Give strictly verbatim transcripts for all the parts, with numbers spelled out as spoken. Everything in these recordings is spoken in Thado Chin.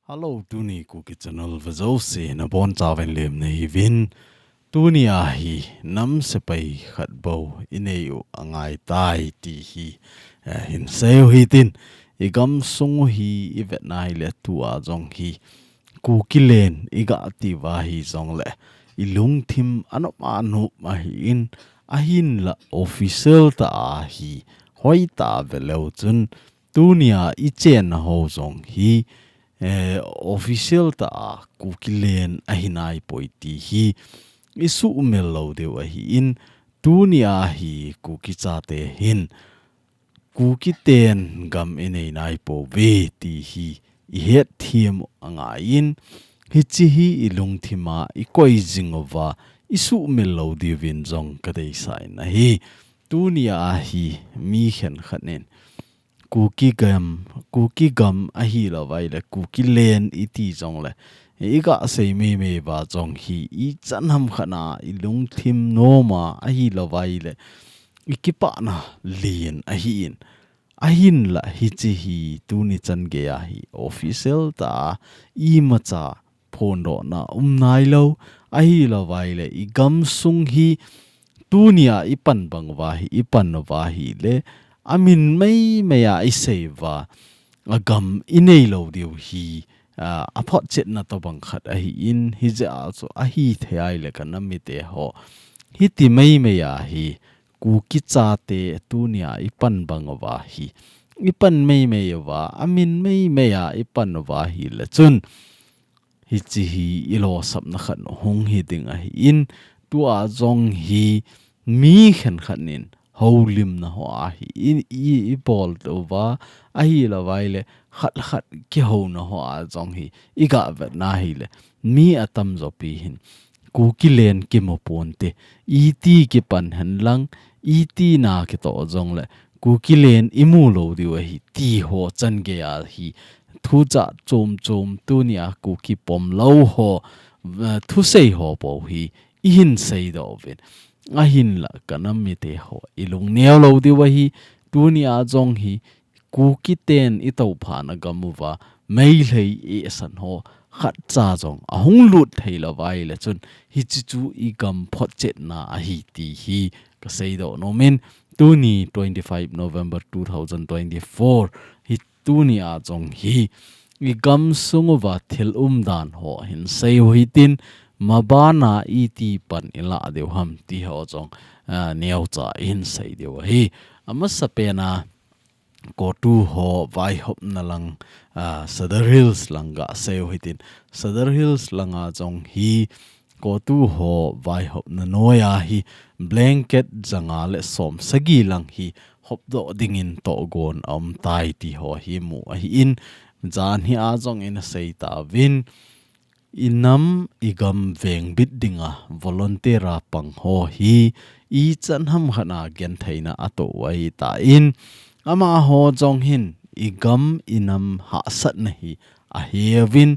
Hello, tuni Kuki Channel vejouse nabonchauvin lemna hiuvin. Tuni ahi nam sepai khat bou inei u angaitai ti hi, eh, hinsei u hitin, igam sung u hi ivet nahile tua jong hi Kuki len iga ti uva hijongle ilungthim anop anop ahin, ahinla official tah a hi hoitah a veleu chun tunia ichenna ho jong hi, eh, official tah a Kuki len ahi naipoi ti hi isuhmil lou diu ahin, tunia hi Kuki chate hin Kuki ten gam inei naipouve ti hi ihet them angaiyin, hiche hi ilungthim a ikoi jing uva isuhmil lou diuvin jong kadeisah in ahi. Tunia hi mi khenkhat in Kuki gam, Kuki gam ahilouva ahile Kuki len iti jongle iga sei meimei uva jong hi ichan ham khat a ilungthim nom a ahilouva ahile ikipana len ahin, ahinla hiche hi tuni chan geiya hi official tah a imacha phondohna um nailou, ahilouva ahile igam sung hi tunia ipan bang uva hi, ipan uva ahile amin meimei a isei uva agam inei lou diu hi, a, aphotchetna tobang khat ahin, hijeh a chu ahithei ahile kanam mite ho, hiti meimei a hi Kuki chate tunia ipan bang uva hi, ipan meimei uva, amin meimei a ipan uva ahile chun hiche hi ilosapna khat hung hi ding ahin, tua jong hi mi khenkhat in houlimna ho ahi, i, i, ibol uva ahilouva ahile khat khat kihouna ho a jong hi iga vetna ahile mi atamjo pi hin Kuki len kimu ponte, iti kipan henlang, iti na kitoh jongle Kuki len imu lou diu ahi ti ho chan geiya hi thucha chom chom tunia Kuki pom lou ho, eh, thusei ho bou hi ihin seidoh uvin. Ahinla kanam mite ho ilung neo lou diu ahi, tunia jong hi Kuki ten itouphana gam uva Meitei eisan ho khatcha jong ahung lut thei louva ahile chun hiche chu igam photchetna ahi ti hi kaseidoh nom in, tuni twenty five November two thousand twenty four hi tunia jong hi igam sung uva thil umdan ho hinsei u hitin, mabana iti pan ilah diu ham ti ho jong, ah, neocha ihin sei diu ahi. Amasapen a CoTU ho vaihopna lang, ah, Sadar Hills lang gasei u hitin, Sadar Hills langa jong hi CoTU ho vaihopna noiya hi blanket janga le som sagi lang hi hopdoh dingin tohgon aumtai ti ho hi mu ahin, janhi a jong ina sei tauvin, inam igam vengbit dinga volunteer a pang ho hi ichan ham khat a gentheina atoh u ahitan, amaho jong hin igam inam hahsatna hi aheuvin,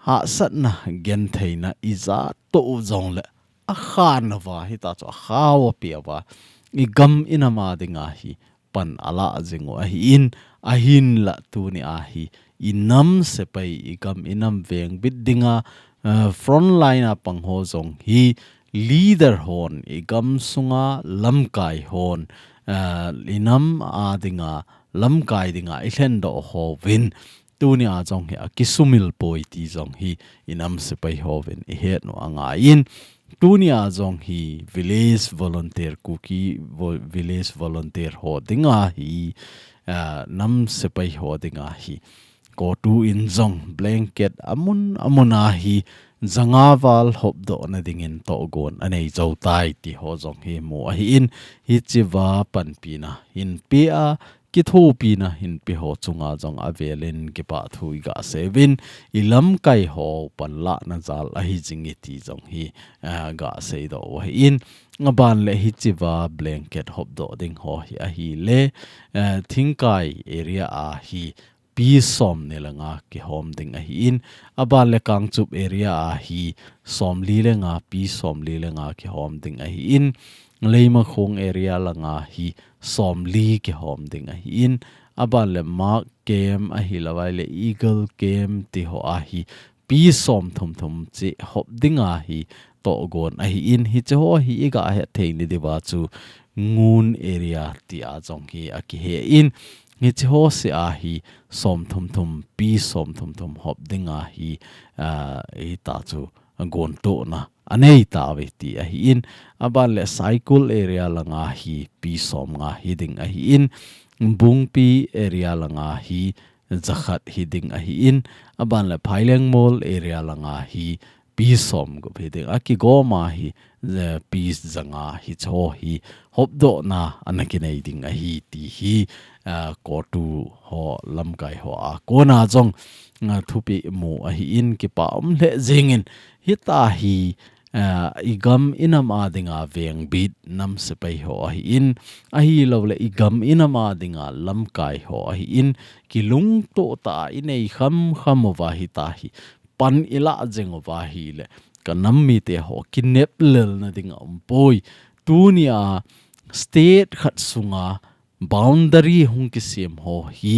hahsatna gentheina ija toh u jongle akhan uva, hita chu akhao apeuva, igam inam a dinga hi pan alah jing u ahin, ahinla tunia hi inam sepai, igam inam vengbit dinga, eh, front line a pang ho jong hi leader hon, igam sunga lamkai hon, eh, inam a dinga lamkai dinga ilhendoh hovin, tunia jong hi akisumil poi ti jong hi inam sepai hovin ihet u angaiyin, tunia jong hi village volunteer, Kuki vo-, village volunteer ho dinga hi, ah, nam sepai ho dinga hi CoTU in jong blanket amun amun a hi janga val hopdohna dingin tohgon anei jou tai ti ho jong hi mu ahin, hichea panpina hinpea, kithopina hinpe ho chunga jong avelin kipah thu iga seiyuvin, ilamkai ho panlahna jal ahi jing e ti jong hi, ah, ga seidoh u ahin, aban le hichea blanket hopdoh ding ho hi ahile, eh, Thingkai area a hi pi somni le nga kihom ding ahin, aban le Kangchup area a hi somli le nga, pi somli le nga kihom ding ahin, Leimakhong area langa hi somli kihom ding ahin, aban le Mark Camp ahi lou vai le Eagle Camp ti ho a hi pi som thum thum chi hop ding a hi togon ahi in, hichi ho hi i ga het thei ni diu va chu Ngun area ti a jong hi a kihe in, hichi ho se a hi som thum thum, pi som thum thum hop ding a hi, a, hita chu gon tohna a nei tauve ti ahi in, aban le Saikul area langa hi pi som nga hi ding ahi in, Bungpi area langa hi jakhat hi ding ahi in, aban le Phailengmol area langa hi pi som gup hi ding, a kigom a hi, eh, pi janga hichi ho hi hopdohna ana kinei ding ahi ti hi, eh, COTU ho lamkai ho a kona jong, eh, thupi mu ahi in, kipa um lheh jing in, hita hi, eh, i gam i nam a dinga vengbit nam sepai ho ahi in, ahi lou le i gam i nam a dinga lamkai ho ahi in, kilungto tah a i nei kham kham uva hita hi pan i lah jeng uva hi le ka nam mite ho kinep lelna ding a um poi. Tuni a state khat sunga boundary hung kisem ho hi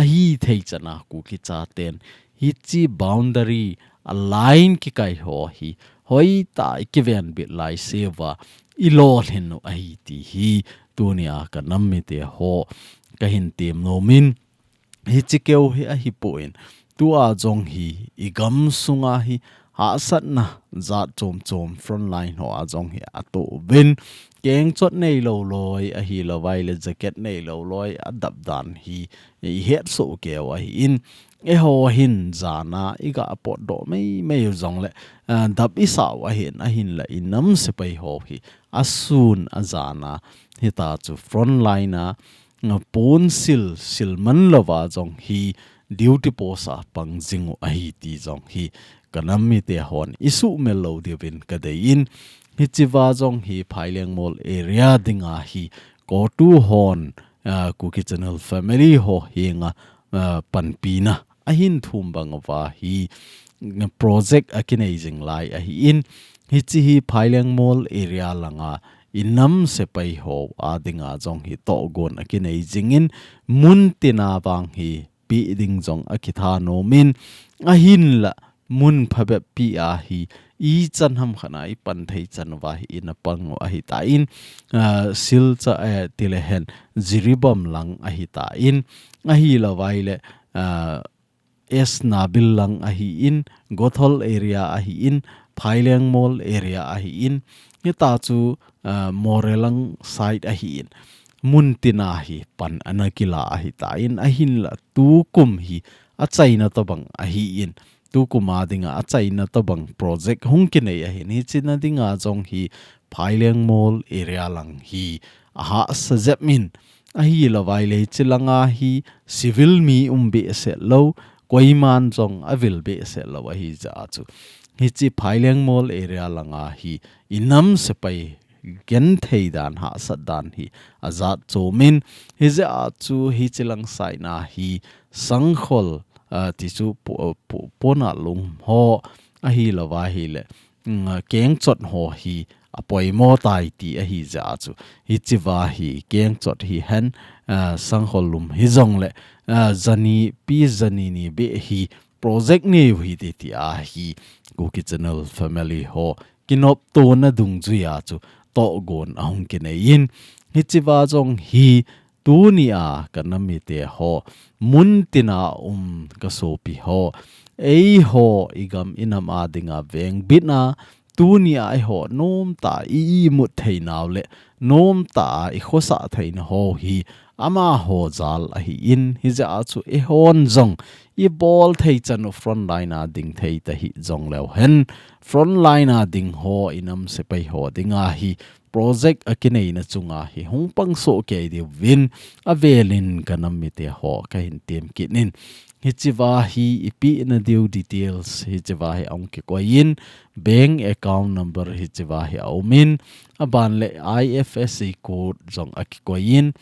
ahi thei chan a Kuki chaten hichi boundary a line kikai ho hi hoitah a i kivenbit lai seuva i lolhin u ahi ti hi tuni a ka nam mite ho ka hin tem nom in, hichi keu hi ahi poi. Tua jong hi i gam sunga hi hahsatna jat chom chom frontline ho a jong hi a toh uvin, kengchot nei lou loi ahi lou vai le jacket nei lou loi a dap dan hi i het soh keu ahi in, eiho hin jan a i ga potdoh mei mei u jong le, ah, dap i sa u ahi in, ahin la i nam sepai ho hi a sun a jan a hita chu frontline a, ah, pon sil, sil man louva jong hi duty post a pang jing u ahi ti jong hi ka nam mite hon i suhmil lou diuvin ka dei in, hichi va jong hi Phailengmol area dinga hi COTU hon, ah, Kuki Channel family ho henga, ah, panpina ahin thum bang uva hi, mm, project a kinei jing lai ahi in, hichi hi Phailengmol area langa i nam sepai ho a dinga jong hi togon a kinei jing in, mun tina vang hi pe ding jong a kitha nom in, ahin la mun phabep pi a hi i chan ham khat a i pan thei chan uva hi i na pang u ahi ta in, ah, Silchar, eh, ti le hen Jiribam lang ahi ta in, ahi lou vai le, ah, S Nabil lang ahi in, Gothol area ahi in, Phailengmol area ahi in, hita chu, ah, Moreh lang side ahi in, mun tina hi pan ana kila ahi ta in, ahin la tukum hi a chaina tobang ahi in, tukum a dinga a chaina tobang project hung kinei ahi in, hichi na dinga jong hi Phailengmol area lang hi a hahsa jep in, ahi lou vai le hichi langa hi civil mi um behseh lou, koiman jong a vil behseh lou ahi jeh a chu, hichi Phailengmol area langa hi i nam sepai genthei dan, hahsat dan hi a jat chom in, hijeh a chu hichi lang side na hi Sangkhol, ah, ti chu po-, po-, Pona lum ho ahi lou va hi le, mm, kengchot ho hi a poimo tai ti ahi jeh a chu, hichi va hi kengchot hi hen, ah, Sangkhol lum hi jong le, ah, jani pi jani ni beh hi project neu hi ti ti a hi Kuki Channel family ho kinoptona dungjui a chu togon a hung kinei in, hichi va jong hi tuni a ka nam mite ho, mun tina um ka sopi ho, eiho i gam i nam a dinga vengbit na, tuni a eiho nomtah a i imut thei nau le nomtah a i khosah theina ho hi amaho jal ahi in, hijeh a chu eihon jong i bol thei chan u frontline a ding thei ta hi jong leu hen, frontline a ding ho i nam sepai ho dinga hi project a kineina chunga hi hung pang soh kei diuvin, avelin ka nam mite ho ka hin tem kit in. Hichi va hi i pehna diu details hichi va hi a hung kikoi in, bank account number hichi va hi a um in, aban le I F S C code jong a kikoi in,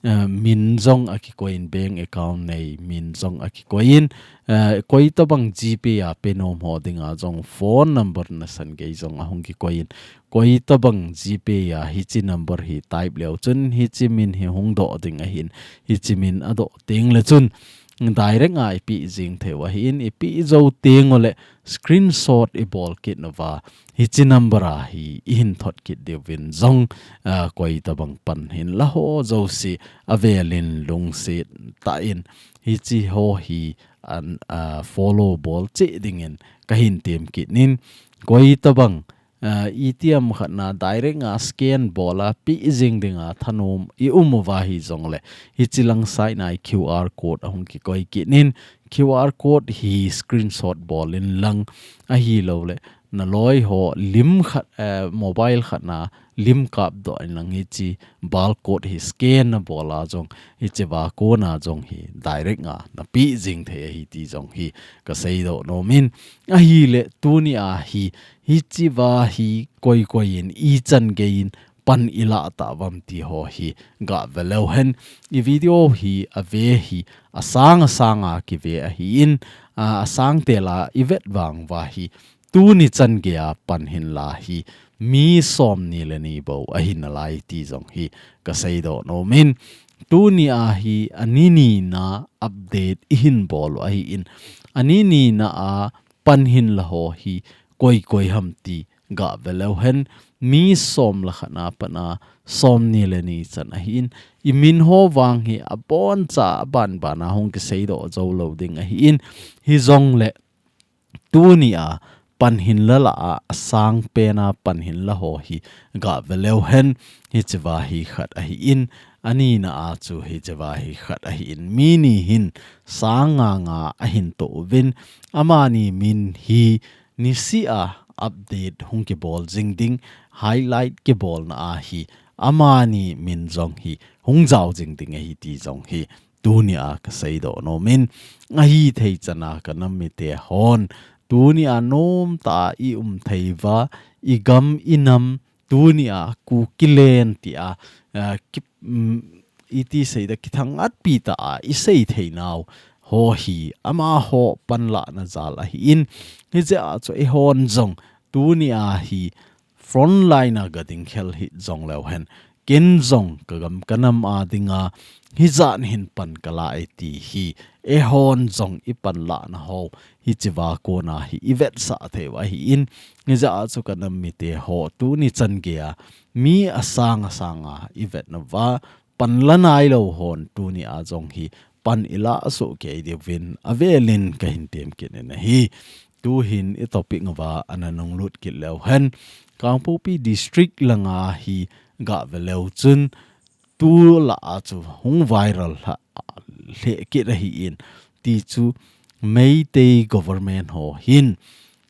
eh, min jong akikoi in, bank account nei min jong akikoi in, eh, koitabang GPay a penom ho dinga jong phone number nasan gei jong ahung kikoi in, koitabang GPay a hiche number hi type leu chun hiche min hi hung doh ding ahin, hiche min adoh teng le chun direct a ipi jing thei u ahin, ipi jou teng ule screenshot ibol kit nauva, hiche number a hi ihin thot kit diuvin jong, ah, koitabang pan hinla ho jouse avelin lungset tah in hiche ho hi an, ah, follow bol cheh dingin kahin tem kit in, koitabang ah, itiham khat na direct a scan bol a pe jing dinga thanom i um uva hijongle, hiche lang side na hi QR code ahung kikoi kit in, QR code hi screenshot bol in lang ahilouleh naloi ho lim khat, eh, mobile khat na lim kap doh in lang hiche barcode hi scan nabol a jong hiche va kona jong hi direct a nape jing thei ahi ti jong hi kasei doh nom in, ahile tuni a hi hiche va hi koi koi in ichan gei in pan ilah tauvam ti ho hi gave leu hen. I video hi ave hi asang asang a kive ahin, a, asang tel a ivet vang uva hi tuni chan gei a pan hinla hi mi som ni le ni bou ahi nalai ti jong hi kasei doh nom in, tuni a hi ani ni na update ihin bol u ahin, ani ni na a pan hinla ho hi koi koi ham ti gave leu hen, mi som le khat na pat a som ni le ni chan ahin, i min ho vang hi aboncha aban ban a hung kisei doh jou lou ding ahin, hijongle tuni a pan hinla lah a asang pen a pan hinla ho hi gave leu hen, hiche va hi khat ahin, ani na a chu hiche va hi khat ahin, mi ni hin sang nga nga ahin toh uvin, amani min hi nisih a update hung kibol jing ding, highlight kibolna a hi amani min jong hi hung jao jing ding ahi ti jong hi tuni a kasei doh nom in, ahi thei chan a ka nam mite hon tuni a nomtah a i um thei uva, i gam i nam tuni a Kuki land ti a, ah, ki, um, iti sei da kithang at pi ta a i sei thei nau ho hi amaho panlahna jal ahin, hijeh a chu eihon jong tuni a hi front line a ga ding khel hi jong leu hen, ken jong ka gam ka nam a dinga hijat hin pan kala e ti hi eihon jong i panlahna ho hiche va kona hi i vetsah thei u ahin, hijeh a chu ka nam mite ho tuni chan gei a mi asang asang a i vetna uva panla nailou hon tuni a jong hi pan ilah soh kei diuvin avelin kahin tem kit in ahi. Tuhin i topic uva ana nung lut kit leu hen, Kangpokpi district langa hi gave leu chun tulai a chu hung viral lha, lheh kit ahin, ti chu Meitei government ho hin,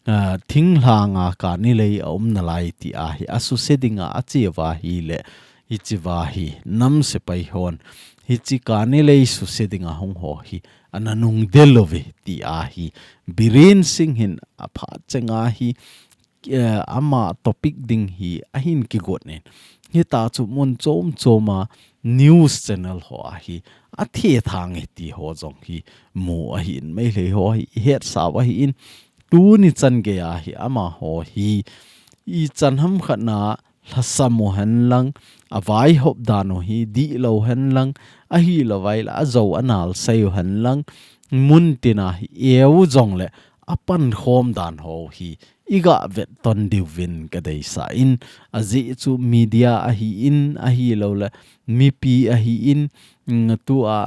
ah, thinglhang a kani lei a um nalai ti a hi asuse dinga ache uva ahile, hiche va hi nam sepai hon hiche kani lei suse dinga hung ho hi ana nung del uve ti a hi Biren Singh hin aphat chenga hi, eh, ama topic ding hi ahin kigot nin, hita chu mun chom chom a news channel ho a hi athethang e ti ho jong hi mu ahin, Meitei ho hi i hetsah u ahin, tuni chan gei a hi amaho hi ichan ham khat na lhasam u hen lang, avaihop dan u hi dihlou hen lang, ahilouva ahile ajou anal sei u hen lang, mun tin a hi eu jongle apankhom dan ho hi i ga vetton diuvin ka deisah in, ajeh chu media ahin, ahilouleh mipi ahin, mm, tua,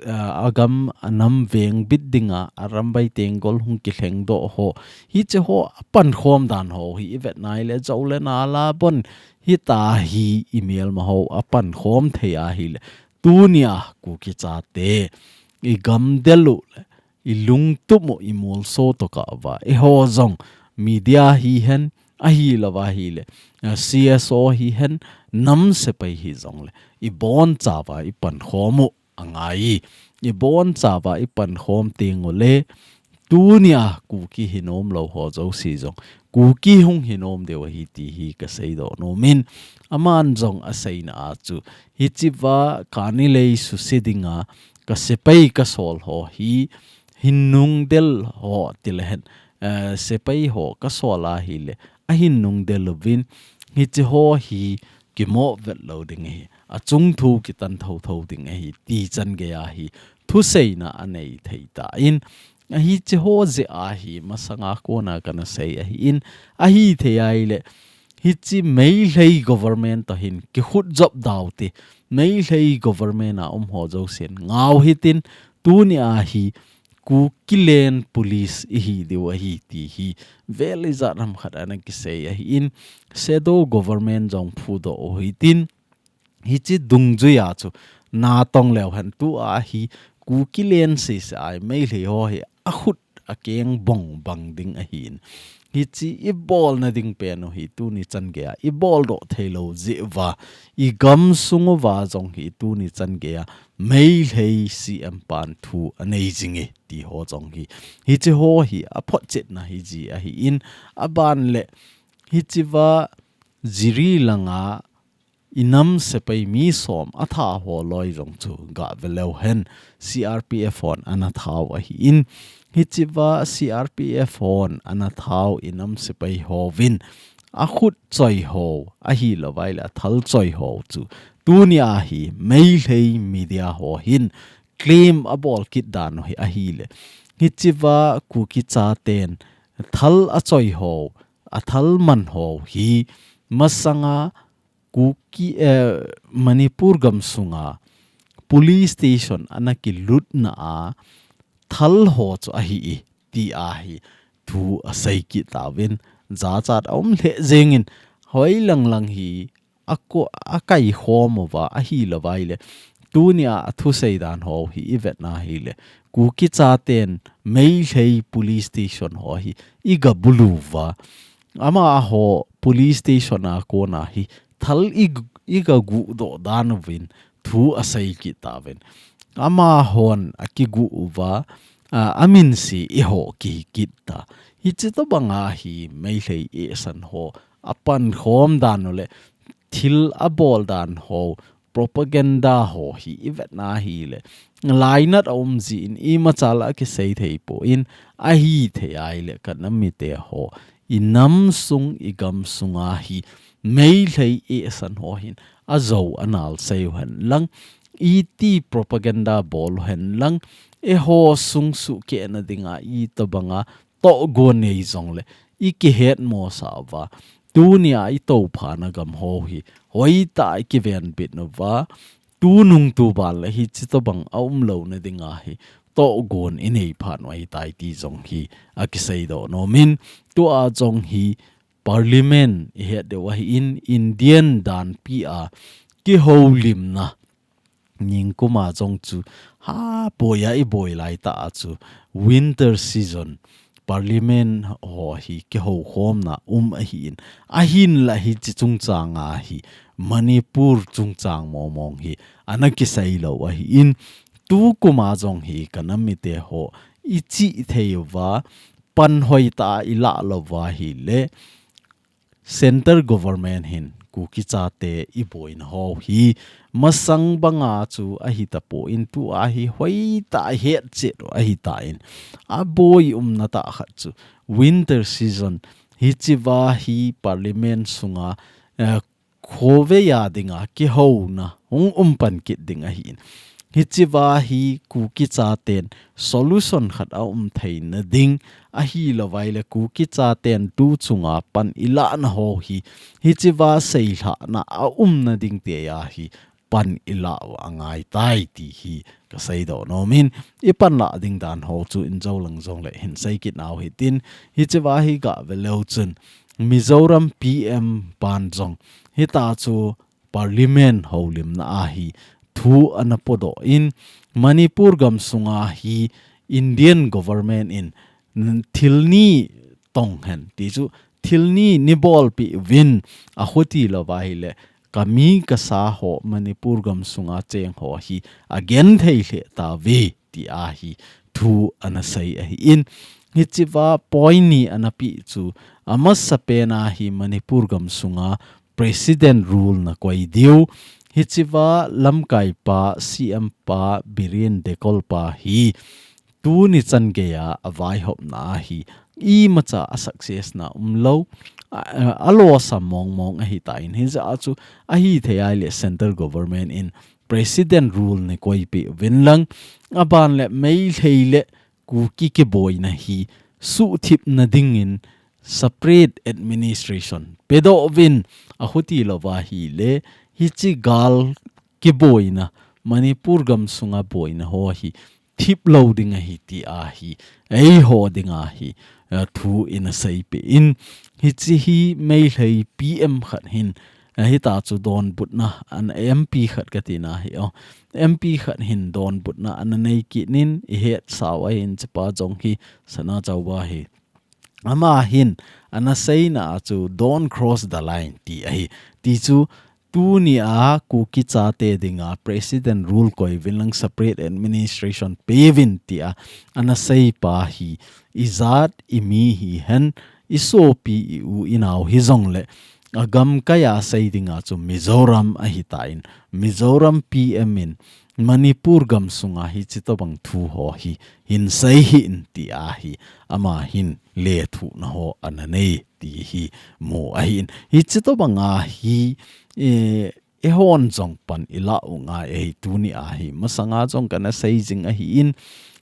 ah, agam anam vengbit dinga, arambai tenggol hung kilhengdoh ho, hiche ho apankhom dan ho hi i vet nai le, jou le nal a bon hita hi i melma ho apankhom thei ahile, tunia Kuki chate i gamdel u le i lungtup u i molso tokah uva, eiho jong media hihen, ahilouva ahile, ah, C S O hihen, nam sepai hijongle, i bonchauva i pankhom u angai. I bonchauva i pankhom teng ule, tunia Kuki hinom lou ho jouse jong Kuki hung hinom diu ahi ti hi ka seidoh nom in, Aman jong aseina a chu, hichea kanilei suse dinga ka sepai ka sol ho hi, hin nungdel ho tilehen, eh, sepai ho ka sol ahile, ahin nungdel uvin, hiche ho hi kimoh vet lou ding ahi, achung thu kitan thotho ding ahi, ti changeiya hi, thuseina anei thei tan, ahi hiche ho jeh a hi, masanga kona kana sei ahin, ahithei ahile, hiche Meitei government toh hin kikhut jop dau te, Meitei government a um ho jousen ngau hitin, tunia hi Kukiland police ihi diu ahi ti hi, vel ijat ham khat ana kisei ahin, shadow government jong phudoh u hitin, hiche dungjuia chu natong leuhen tua hi Kukiland sese a Meitei ho hi akhut akeng bong bang ding ahin. Hiche ibolna ding pen u hi tuni changeiya iboldoh theilou jeh uva, igamsung uva jong hi tuni changeiya Meitei C M pan thu anei jinge ti ho jong hi, hiche ho hi aphotchetna hiji ahin, aban le hichea Jiri langa inam sepai mi som atha ho loi jong chu gavel leuhen, C R P F hon ana thau ahin, hichea C R P F hon ana thau inam sepai hovin akhut choi ho ahilouvai le athal choi ho chu, tunia hi Meitei media ho hin claim abol kit dan u hi ahile, hichea Kuki chaten thal achoi ho, athal man ho hi masanga Kuki, eh, Manipur gamsunga police station ana kilutna a thal ho chu ahi e, tia hi thu asei kit tauvin, jachat aum lheh jengin, hoilang lang hi ako-, akaikhom uva ahilouvai le, tunia athusei dan ho hi ivetna hile, Kuki chaten Meitei police station ho hi igabulu uva, amaho police station a kona hi thal i, igaguhdoh dan uvin thu asei kit tauvin. Amahon akiguh uva, a, aminse eiho kihi kit ta. Hiche tobanga hi Meitei eisan ho apankhom dan u le thil abol dan ho, propaganda ho hi ivetna hile, lainat aum jin imacha la kisei thei pon, ahithei ahile kanam mite ho, inam sung igam sunga hi Meitei eisan ho hin ajou anal seiu henlang, iti propaganda bol u henlang, eiho sung sukehna dinga itobanga tohgon nei jongle ikihetmosah uva, tunia itophana gam ho hi hoitah a ikivenbit uva, tunung tuban le hiche tobang aumlouna dinga hi tohgon inei phat u ahitai ti jong hi akiseidoh nomin, tua jong hi Parliament ihet diu ahin, Indian danpi a kihoulimna ningkuma jong chu ha boia iboi laitah a chu winter season Parliament ho hi kihoukhomna um ahin, ahinla hiche chungchanga hi Manipur chungchang momong hi ana kiseilou ahin, tukuma jong hi kanam mite ho ichihthei uva, pan hoitah a ilah louva ahile, Centre government hin Kuki chate iboina ho hi masang banga chu ahitapon, tua hi hoitah a hetchet u ahitan, aboi umna tah khat chu winter season hichea hi Parliament sunga, eh, khovei a dinga kihouna hung umpan kit ding ahin, hichea hi Kuki chaten solution khat aum theina ding ahilouvai le Kuki chaten tuchunga pan ilahna ho hi hichea seilhahna aumna ding tia hi pan ilah u angaitai ti hi kaseidoh nomin, ipanlah ding dan ho chu injou lang jongle hin seikit nau hitin, hichea hi gavel leu chun Mizoram P M pan jong hitia chu Parliament houlimna a hi thu ana podoh in, Manipur gamsunga hi Indian government in thil ni tong hen ti chu, thil ni neibolpeh uvin, akhuti louva ahile kami kasa ho Manipur gamsunga cheng ho hi agenthei lheh tauve tia hi thu ana sei ahin, hichea point ni ana peh chu, amasapen a hi Manipur gamsunga President Rule na koi diu. Hichea lamkai pa, C M pa, Biren Dekol pa hi tuni chan geiya avaihopna ahi. Imacha a success na umlou, a, a, alosa mongmong ahitan. Hijeh a chu ahithei ahile Central Government in President Rule nei koipeh uvin lang, aban le Meitei le Kuki kiboina hi suhthip na dingin separate administration pedoh uvin, akhuti louva ahile, hiche gal kiboina, Manipur gamsunga boina ho hi thip lou ding ahi ti ahi, eiho dinga hi, eh, thu ina seipeh in, hiche hi Meitei P M khat hin, eh, hita chu donbutna, an M P khat kati nahi o, M P khat hin donbutna ana nei kit in, ihet sau ahin, hichepa jong hi Sana Chauba hi. Ama hin, ana seina a chu don't cross the line ti ahi. Ti chu, tunia Kuki chate dinga President Rule koi uvin lang separate administration pe uvin tia ana seipa hi, ijat imi hihen, isopi i-u inao hijongle, agamkaiya sei dinga chu Mizoram ahitan, Mizoram P M in Manipur gamsunga hiche tobang thu ho hi hin sei hih in tia hi, ama hin lethuhna ho ana nei ti hi mu ahin. Hiche tobanga hi, eh, eihon jong pan ilah u ngai ahi tunia hi. Masanga jong kana sei jing ahin,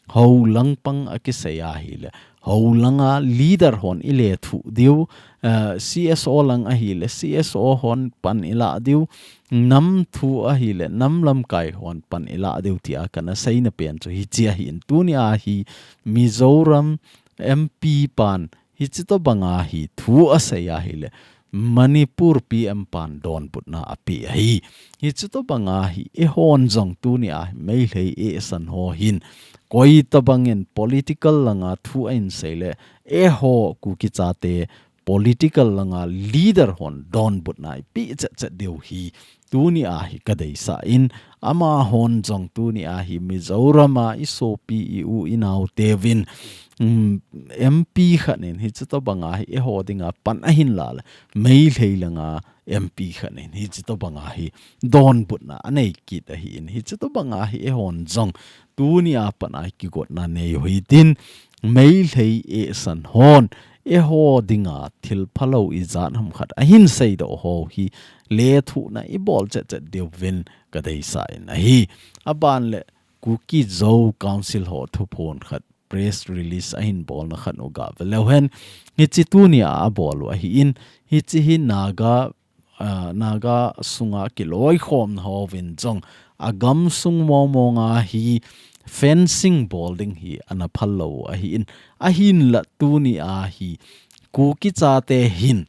houlang pang a kisei ahile, houlanga leader hon ilethuh diu, eh, C S O lang ahile, C S O hon pan ilah diu, nam thu ahile, nam lamkai hon pan ilah diu tia kana seina pen chu hiche ahin. Tunia hi Mizoram M P pan hiche tobanga hi thu asei ahile, Manipur P M pan donbutna ape ahi. Hiche tobanga hi eihon jong tunia hi Meitei eisan ho hin, koi tobangin political langa thu ahin seile, eiho Kuki chate political langa leader hon donbutna ipe chetchet diu hi tunia hi kadeisah in, amahon jong tunia hi Mizorama isopi i-u inao teuvin, um, M P khat in hiche tobanga hi eiho dinga pan ahin lah le, Meitei langa M P khat in hiche tobanga hi donbutna anei kit ahin, hiche tobanga hi eihon jong tunia pan a kigotna nei u hitin, Meitei eisan hon eiho dinga thil phalou ijat ham khat ahin seidoh ho hi lethuhna ibol chetchet diuvin kadeisah in ahi. Aban le Kuki Zo Council ho thuphon khat press release ahin bolna khat u gave leu hen, hiche tunia abol u ahin, hiche hi Naga ah, Naga sunga kiloikhomna hovin jong, agamsung mongmonga hi fencing bol ding hi ana phal lou ahin, ahinla tunia hi Kuki chate hin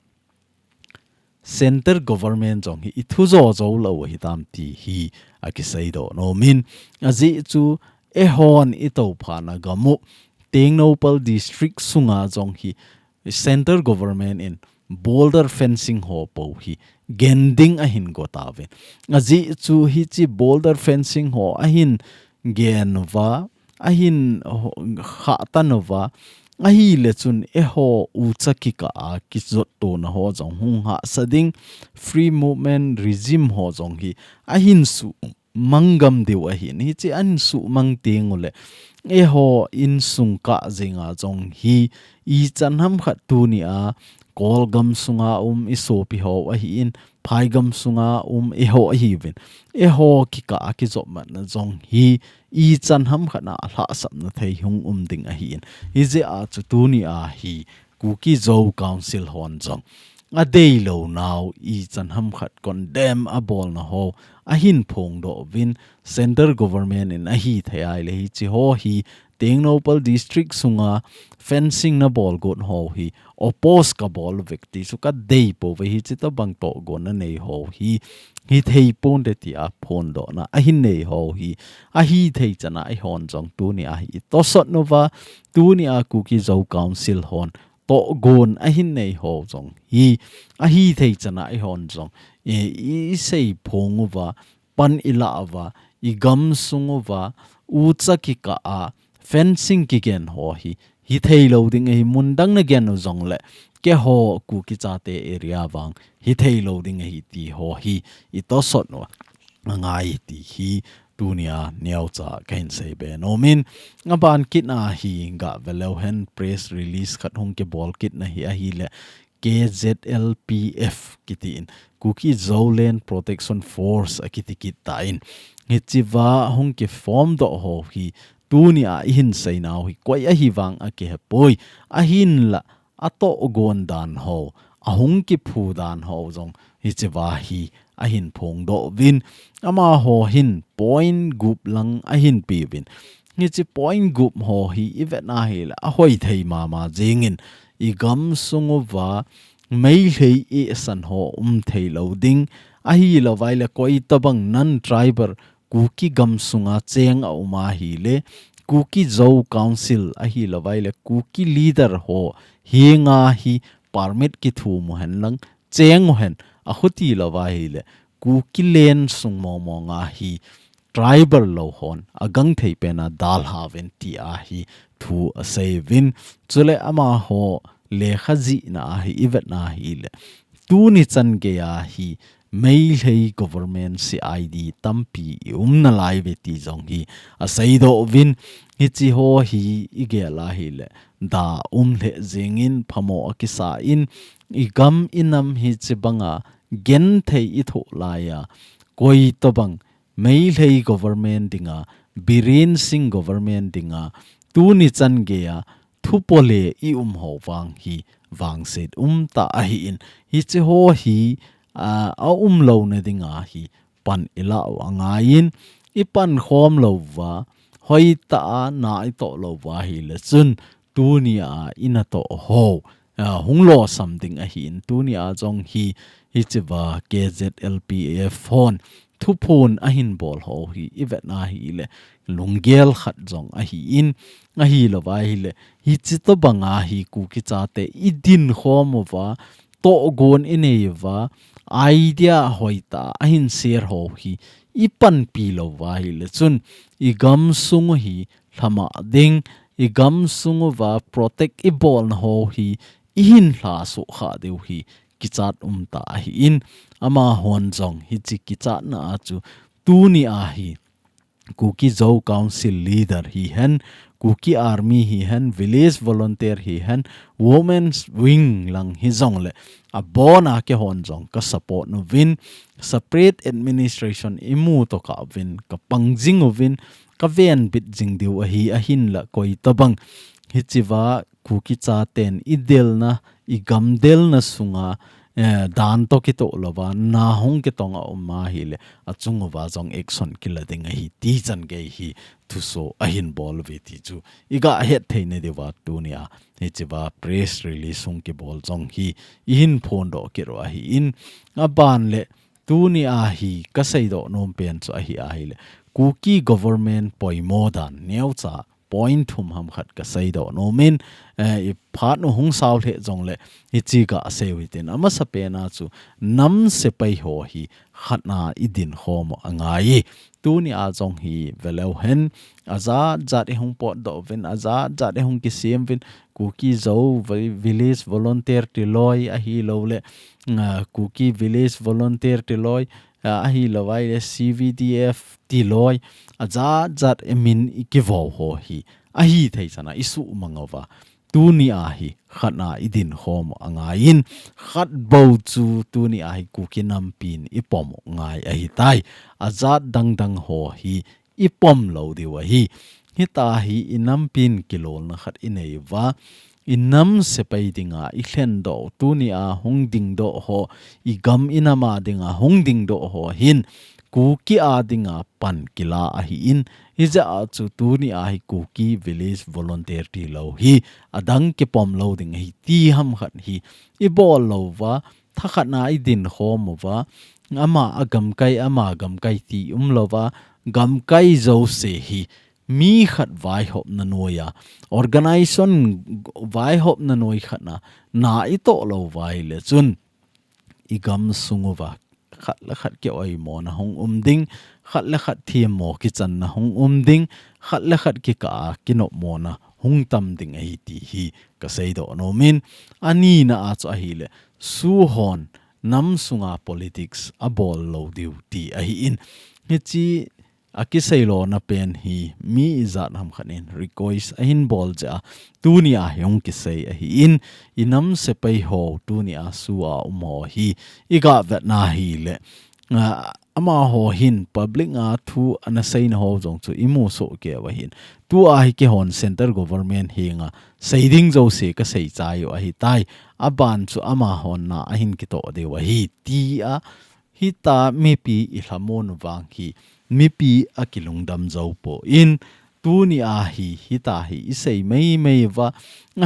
Centre Government jong hi ithu jo jou lou ahitam ti hi akiseidoh nomin, ajeh chu eihon itophana gam u Tengnoupal District sunga jong hi Centre Government in border fencing ho pou hi gen ding ahin go tauvin. Ajeh chu hiche border fencing ho ahin gen uva, ahin ho-, khah tan uva, ahile chun eiho ucha kikah a kijot tona ho jong hung hahsa ding, free movement regime ho jong hi ahin su mang gam diu ahin, hiche ahin suhmang teng uleh, eiho insung kah jenga jong hi, ichan ham khat tunia, Kolgam sunga um isopi ho ahin, Phaigam sunga um eiho ahiuvin. Eiho kikah a kijopmatna jong hi, ichan ham khat na alhahsamna thei hung um ding ahin. Hijeh a chu tunia hi, Kuki Zo Council hon jong adeilou nau ichan ham khat condemn abolna ho ahin phongdoh uvin, Centre Government in ahithei ahile hiche ho hi Tengnoupal District sunga fencing nabol got ho hi oppose kabol uve ti chu kadei pouve, hiche tobang tohgon anei ho hi hithei ponte tia phondohna ahin nei ho hi ahithei chana eihon jong tunia hi itosot uva, tunia Kuki Zo Council hon tohgon ahin nei ho jong hi, ahithei chana eihon jong, e, i, isei phong uva, pan ilah uva, igam sung uva, ucha kikah a, fencing kigen ho hi, hithei lou ding ahi, mun dang nagen u jongleh, keiho Kuki chate area vang hithei lou ding ahi ti ho hi i tosot u angai ti hi tunia neocha kahin seibe nom in, aban kit na hi gah ve leu hen press release khat hung kibol kit na hi ahile K Z L P F kiti in Kuki Zo Land Protection Force akiti kit tan, hichea hung kiform doh ho hi tunia ihin seinau hi koi ahi vang akihepoi, ahinla atohgon dan ho, ahung kiphu dan ho jong hichea hi ahin phongdoh uvin, amaho hin point gup lang ahin peuvin. Hiche point gup ho hi i vet na hile ahoi thei mama jingin, i gamsung uva Meitei eisan ho um thei lou ding, ahilou vaile koi tobang non-tribal Kuki gamsunga cheng a um ahile, Kuki Zo Council ahilou vaile Kuki leader ho henga hi permit kithum u hen lang, cheng u hen, akhuti lou ahile Kuki land sung mong mong a hi tribal lou hon agangthei pena dalha uvin ti ahi thu asei uvin. Chule amaho lekha jihna ahi i vet na hile, tuni chan geiya hi Meitei government C I D tampi i um nalai uve ti jong hi aseidoh uvin, hiche ho hi i gel ahile da um lheh jingin phamo akisa in, i gam i nam hiche banga genthei i thoh laiya koi tobang Meitei government dinga, Biren Singh government dinga, tuni chan geiya thupole i um ho vang hi vangset um tah ahin, hiche ho hi, a, aum louna dinga hi pan i lah u angaiyin, i pankhom lou uva, hoitah a na i toh lou uva ahile chun, tunia i natoh ho, a, hung losam ding ahin, tunia jong hi, hichea K Z L P F hon thuphon ahin bol ho hi i vet na hile lunggel khat jong ahin, ahilou vaile hiche tobanga hi Kuki chate i dinkhom uva, tohgon i nei uva, idea hoitah ahin share ho hi i panpi lou uva ahile chun, i gamsung u hi lhamah ding, i gamsung uva protect i bolna ho hi i hin lhasuh kha diu hi kichat um tah ahin, amahon jong hiche kichatna a chu tunia hi Kuki Zo Council leader hihen, Kuki Army hihen, Village Volunteer hihen, Women's Wing lang hijongle, abona keihon jong ka support uvin, separate administration i mu tokah uvin, ka pang jing uvin, ka venbit jing diu ahi, ahinla koi tobang hichea Kuki chaten i delna, i gam delna sunga, eh, dan toh kitoh louva, na hung kitong a um ahile, achung uva jong action kila ding ahi, ti chan gei hi thuso ahin bol uve ti chu i gah het thei na diuva tunia hichea press release hung kibol jong hi i hin phondoh kit u ahin, aban le tunia hi ka seidoh nom pen chu ahi ahile, Kuki government poimo dan neocha point thum ham khat ka seidoh nom in, eh, i phat u hung sao lheh jongle, hiche ka sei u hitin, amasa pena chu nam sepai ho hi khatna i dinkhom u angai. Tunia jong hi ve leu hen, ajat jat i hung potdoh uvin, ajat jat i hung kisem uvin, Kuki Zo Vi-, Village Volunteer tiloi ahilouleh, ah, Kuki Village Volunteer tiloi, ah, ahilou vaile C V D F tiloi, ajat jat i min i kivo ho hi ahi thei chana i suhmang uva, tunia hi khatna i dinkhom u angaiyin, khat bou chu tunia hi Kuki nampin i pom u ngai ahitai. Ajat dang dang ho hi i pom lou diu ahi. Hitia hi i nampin kilolna khat i nei uva, i nam sepai dinga i lhendoh, tunia hung dingdoh ho, i gam i nam a dinga hung dingdoh ho hin Kuki a dinga pan kila ahin, hijeh a chu tunia hi Kuki Village Volunteer tilou hi adang kipom lou ding ahi ti ham khat hi i bol lou uva, thakhatna i dinkhom uva, ama a gamkai, ama gamkai ti umlouva, gamkai jouse hi mi khat vaihopna noiya, organization vaihopna noi khatna, na i toh lou uva ahile chun, i gamsung uva khat le khat kioimona hung um ding, khat le khat themmo kichanna hung um ding, khat le khat kikah a kinopmona hung tam ding ahi ti hi ka seidoh nom in, anina a chu ahile, SoO hon nam sunga politics abol lou diu ti ahi in. Hichi a kiseilona pen hi mi ijat ham khat in request ahin bol jeh a, tuni a hi hung kisei ahi in, i nam sepai ho tuni a SoO a um ho hi i ga vetna hile, ah, amaho hin public a thu ana seina ho jong chu i mu soh kei uva hin, tua hi keihon central government henga sei ding jouse ka sei chai u ahi tai, aban chu amahon na ahin kitoh diu ahi ti a, hita mipi i lhamon vang hi mipi a kilungdam jou poi. Tuni a hi, hita hi i sei meimei uva,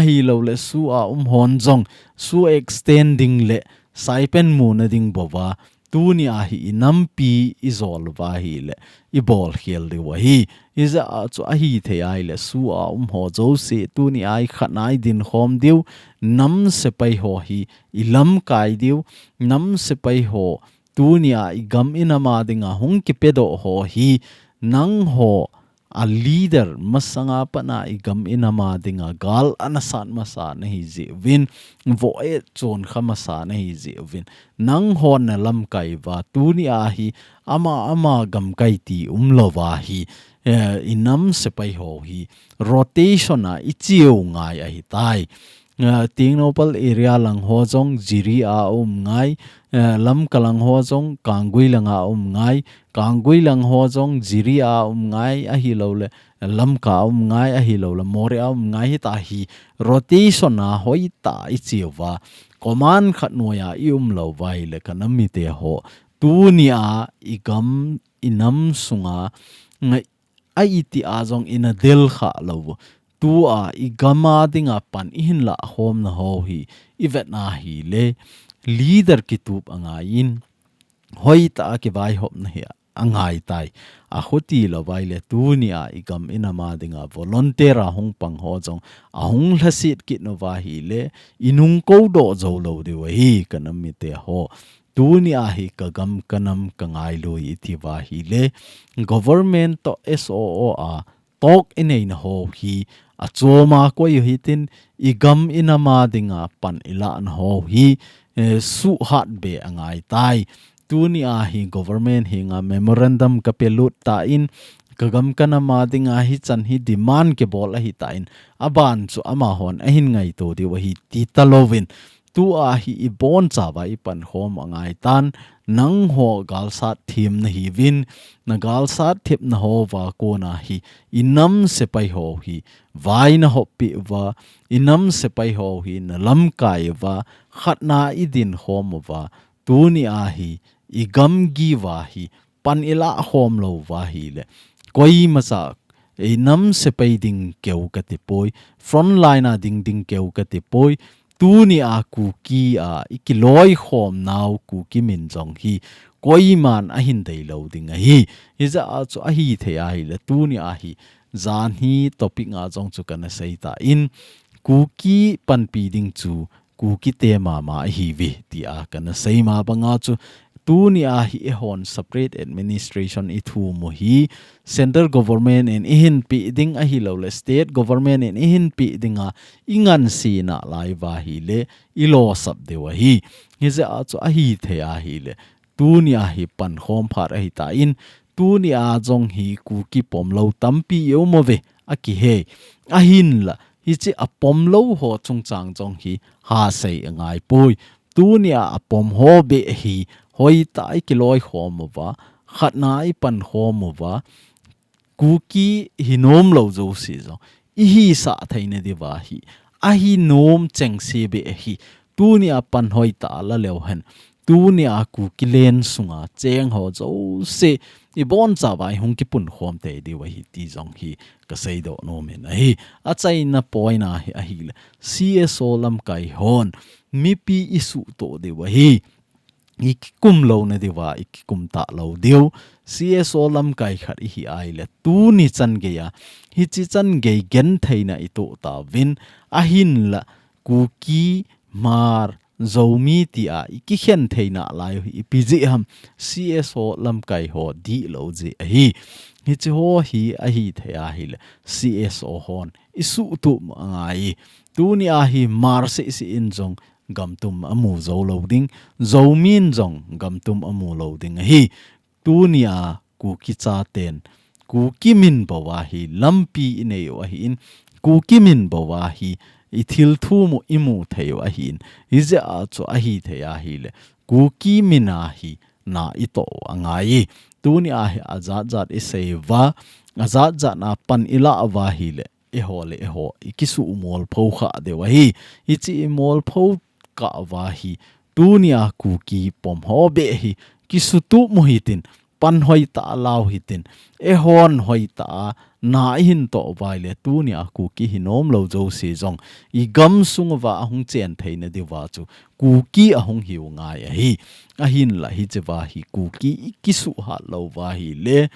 ahilou le SoO a um hon jong, SoO extend ding le stipend muna ding bou va, tuni a hi i nampi i jol uva hile, i bol khel diu ahi. Hijeh a chu ahi thei ahile, SoO a um ho jouse, tuni a i khat na i din khom diu, nam sepai ho hi i lamkai diu, nam sepai ho tuni a i gam i nam a dinga hung kipedoh ho hi, nangho a leader masanga pat a i gam i nam a dinga gal ana sat masa na hi jeh uvin, voh et chon kha masa na hi jeh uvin, nanghon na lamkai uva, tuni a hi ama ama gamkai ti umlou va hi, eh, i nam sepai ho hi rotation a i cheu ngai ahi tai. Eh, Tengnoupal area lang ho jong Jiri a um ngai, eh, Lamka lang ho jong Kanggui langa um ngai, Kanggui lang ho jong Jiri a um ngai, ahilou le Lamka a um ngai, ahilou le Moreh a um ngai, hita hi rotation a hoitah i cheu va, command khat noiya i umlou va hile ka nam mite ho, tuni a i gam i nam sunga, ngai, a iti a jong i na del kha lou. Tua i gam a dinga pan i hin lah khom na ho hi i vet na hile, leader kitup angai in, hoitah a kivaihopna hi angai tai. Akhuti lou va hile, tuni a i gam i nam a dinga volunteer a hung pang ho jong ahung lhasit kit nau va hile, i nung kou doh jou lou diu ahi ka nam mite ho. Tuni a hi ka gam ka nam ka ngailui i ti uva hile, government toh SoO a talk i neina ho hi achom a koi u hitin, i gam i nam a dinga pan i lahna ho hi, eh, suhhat be angai tai. Tuni a hi government henga memorandum ka pelut tan, ka gam ka nam a dinga hichan hi demand kibol ahi tan, aban chu amahon ahin ngaito diu ahi ti talouvin, tua hi i bonchauva i pankhom angai tan, nangho galsat themna hiuvin, na galsat themna ho va kona hi i nam sepai ho hi vai na hoppi uva, i nam sepai ho hi na lamkai uva, khat na i din khom uva, tuni a hi i gamgi uva hi pan i lah khom lou va hile, koima cha i nam sepai ding keu ka ti poi, front line a ding ding keu ka ti poi, tuni a Kuki a i kiloi khom nau Kuki min jong hi koiman ahin dei lou ding ahi. Hijeh a chu ahi thei ahile, tuni a hi jan hi topic nga jong chu ka na sei tan, Kuki panpi ding chu Kuki te mama ahiuve, ti a ka na sei ma banga chu, tuni a hi eihon separate administration i thum u hi, central government in i hin pe ding ahilou le, state government in i hin pe dinga i ngansena lai uva hile, i losap diu ahi. Hijeh a chu ahi thei ahile, tuni a hi pankhom phat ahi tan, tuni a jong hi Kuki pom lou tampi i um uve, a kihei. Ahinla, hichi a pom lou ho chungchang jong hi ha sei angai poi. Tuni a a pom ho beh hi hoitah a i kiloi khom uva, khat na i pankhom uva, Kuki hi nom lou jouse jong i hisah theina diuva hi, ahi nom chengse beh hi, tuni a pan hoitah a la leu hen, tuni a Kuki len sunga cheng ho jouse i bonchauva i hung kipunkhom tei diu ahi ti jong hi ka seidoh nom in ahi. Achaina point a hi ahile, CSO lamkai hon mipi i suhtoh diu ahi. I kikum louna diuva i kikum talou diu. CSO lamkai khat i hi ahile, tuni chan geiya hichi chan gei gentheina i toh tauvin, ahinla Kuki, Hmar, Zomi tia i kikhen theina lai u hi ipi jeh ham, C S O lamkai ho dihlou jeh ahi. Hiche ho hi ahithei ahile, C S O hon i suhtup angai. Tunia hi Hmar seh seh in jong gamtum amu jou lou ding, Zomi in jong gamtum amu lou ding ahi. Tunia Kuki chaten, Kuki min bou a hi lampi i nei u ahin, Kuki min bou a hi i thil thum u i mu thei u ahin, hijeh a chu ahithei ahile, Kuki min a hi na i toh u angai. Tunia hi ajat jat i sei uva, ajat jat na pan i lah uva ahile, eiho le eiho i kisuh molpho kha diu ahi. Hiche i molpho kah uva hi, tunia Kuki pom ho beh hi kisutup u hitin, pan hoitah a la u hitin, eihon hoitah a na i hin toh uva ahile, tunia Kuki hi nomlou jouse jong i gamsung uva ahung chen theina diuva chu Kuki ahung hiu ngai ahi. Ahinla hichea hi Kuki i kisuh hat lou uva ahile,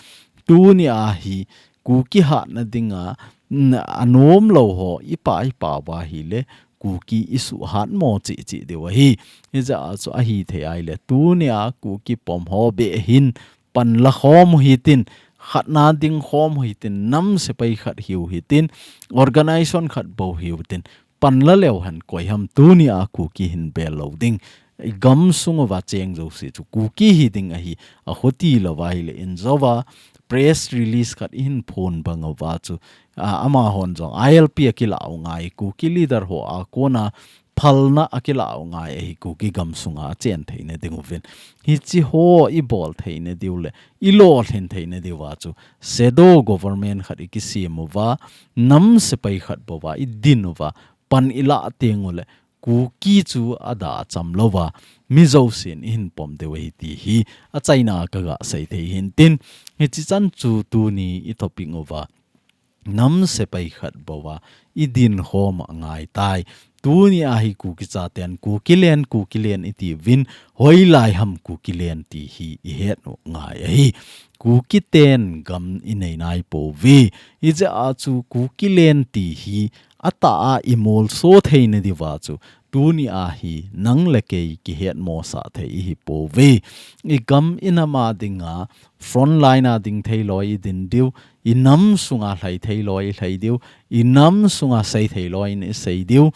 tunia hi Kuki hatna dinga, n-, anomlou ho i pah i pah uva ahile, Kuki i suh hat mo cheh cheh diu ahi. Hijeh a chu ahithei ahile, tunia Kuki pom ho beh hin pan la khom u hitin, khatna ding khom u hitin, nam sepai khat hiu hitin, organization khat bou hiu hitin, pan la leu hen koi ham, tunia Kuki hin bel lou ding. I gamsung uva cheng jouse chu Kuki hi ding ahi, akhuti lou uva ahile, injouva press release khat i hin phon bang uva chu, a, amahon jong I L P akilah u ngai, Kuki leader ho a kona phalna akilah u ngai ahi, Kuki gamsunga achen theina diuvin. Hiche ho i bol theina diu le i lolhin theina diuva chu shadow government khat i kisem uva, nam sepai khat bou a i din uva, pan i lah teng ule, Kuki chu ada cham louva, mi jousen i hin pom diu ahi ti hi achaina ka ga sei thei hin tin, hiche chan chu tuni i topic uva, nam sepai khat bou a i din khom angai tai. Tunia hi Kuki chaten Kuki land, Kuki land i tiuvin, hoilai ham Kuki land ti hi i het u ngai ahi. Kuki ten gam i nei nai pouve. Hijeh a chu Kuki land ti hi atah a i molso theina diuva chu, tunia hi nang le kei kihet mosah thei i hi pouve. I gam i nam a dinga front line a ding thei loi i din diu, i nam sunga lhai thei loi i lhai diu, i nam sunga sei thei loi in i sei diu.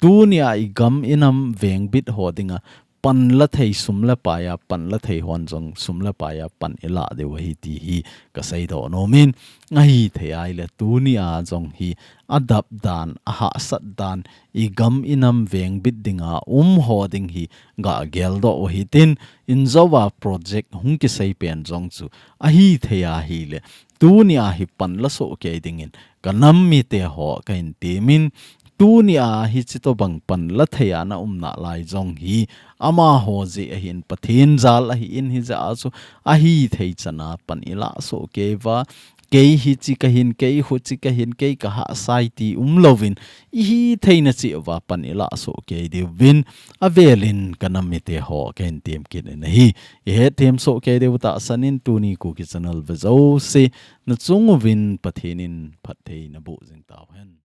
Tunia i gam i nam vengbit ho dinga pan la thei sum le pai a, pan la thei hon jong sum le pai a pan i lah diu ahi ti hi ka seidoh nom in, ahithei ahile tunia jong hi adap dan, ahahsat dan, i gam i nam vengbit dinga um ho ding hi ga geldoh u hitin, injouva project hung kisei pen jong chu ahithei ahile, tunia hi pan la soh kei dingin ka nam mite ho ka hin temin, tunia hiche tobang pan la thei a na um nalai jong hi amaho jeh ahin, Pathen jal ahin, hijeh a chu ahithei chan a pan i lah soh kei uva, kei hiche ka hin, kei huche ka hin, kei ka hahsa e ti umlouvin, i hitheina cheh uva pan i lah soh kei diuvin, avel in ka nam mite ho ka hin tem kit in ahi. I hetthem soh kei diu tahsan in tuni Kuki channel ve jouse na chung uvin Pathen in phatthei na boh jing tauhen.